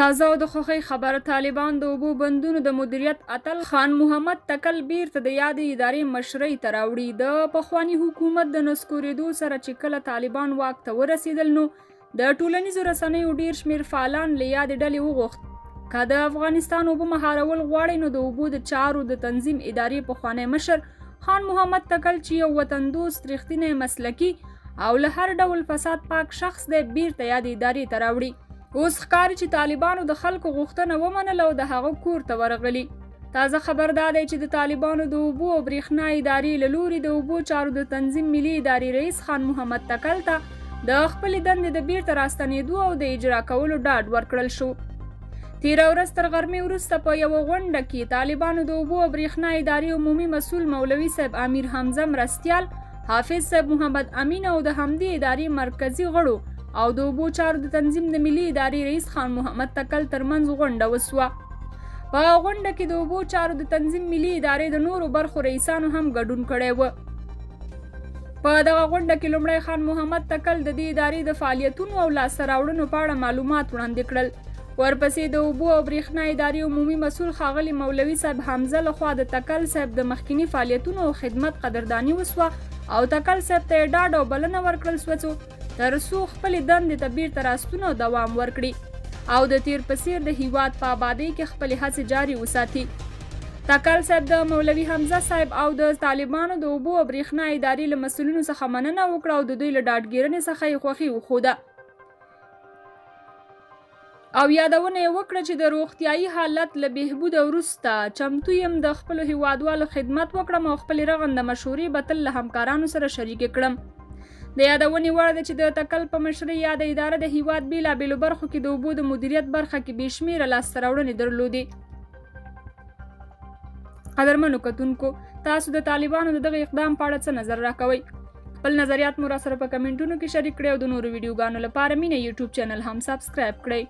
تازه او د خوښۍ خبر، طالبان د اوبو بندونو د مدیریت اتل خان محمد تکل بیرته د یادې ادارې مشرۍ ته راوړي. د پخواني حکومت د نسکورېدو سره چې کله طالبان واک ته ورسېدل، نو د ټولنیزو رسنیو ډیر شمېر فعالان له یادې ډلې وغوښت که د افغانستان اوبه مهارول غواړي، نو د اوبو د چارو د تنظیم ادارې پخوانی مشر خان محمد تکل چې یو وطن دوست، رښتینی، مسلکي او له هر ډول فساد پاک شخص دی، بیرته یادې ادارې ته راوړي. اوس ښکاري چې طالبانو د خلکو غوښتنه ومنله او د هغه کور ته ورغلي. تازه خبر دا دی چې د طالبانو د اوبو او برېښنا ادارې له لوري د اوبو چارو د تنظیم ملي ادارې رئیس خان محمد تکل ته د خپلې دندې د بیرته راستنېدو او د اجرا کولو ډاډ ورکړل شو. تیره ورځ تر غرمې وروسته په یوه غونډه کې طالبانو د اوبو او برېښنا ادارې عمومي مسول مولوي صاحب امیر حمزه، مرستیال حافظ صاحب محمد امین او د همدې ادارې مرکزي غړو او د اوبو چارو د تنظیم د ملي ادارې رئیس خان محمد تکل ترمنځ غونډه وسوه. په غونډه کې د اوبو چارو د تنظیم ملي ادارې د نورو برخو رئیسانو هم ګډون کړی و. په دغه غونډه کې لومړی خان محمد تکل د دې ادارې د فعالیتونو او لاسته راوړنو په اړه معلومات وړاندې کړل. ورپسې د اوبو او برېښنا ادارې عمومي مسؤل ښاغلي مولوي صاحب حمزه لخوا د تکل صاحب د مخکیني فعالیتونو او خدمت قدرداني وسوه او تکل صاحب ته یې ډاډ او بلنه ورکړل سوه څو تر څو خپلې دندې ته بیرته راستون او دوام ورکړي او د تیر په څیر د هیواد په آبادۍ کې خپلې هڅې جاري وساتي. تکل صاحب د مولوي حمزه صاحب او د طالبانو د اوبو او برېښنا ادارې له مسؤلینو څخه مننه وکړه او د دوی له ډاډګیرنې څخه یې خوښي وښوده. او یادونه یې وکړه چې د روغتیايي حالت له بهبوده وروسته چمتو یم د خپلو هیوادوالو خدمت وکړم او خپلې رغنده مشورې به تل له همکارانو سره شریکې کړم. د یادونې وړ ده چې د تکل په مشرۍ یاده اداره د هیواد بیلابیلو برخو کې د اوبو د مدیریت برخه کې بې شمېره لاسته راوړنې درلودې. قدرمنو کتونکو، تاسو د طالبانو د دغه اقدام په اړه څه نظر راکوئ؟ خپل نظریات مو راسره په کمنټونو کې شریک کړئ او د نورو ویډیوګانو لپاره مینه یوټیوب چینل هم سبسکرایب کړئ.